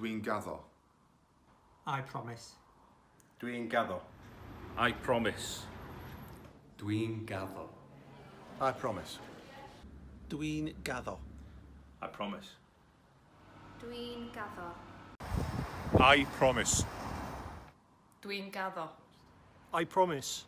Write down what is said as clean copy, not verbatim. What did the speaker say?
Dwi'n gaddo. I promise. Dwi'n gaddo. I promise. Dwi'n gaddo. I promise. Dwi'n gaddo. I promise. Dwi'n gaddo. I promise. Dwi'n gaddo. I promise.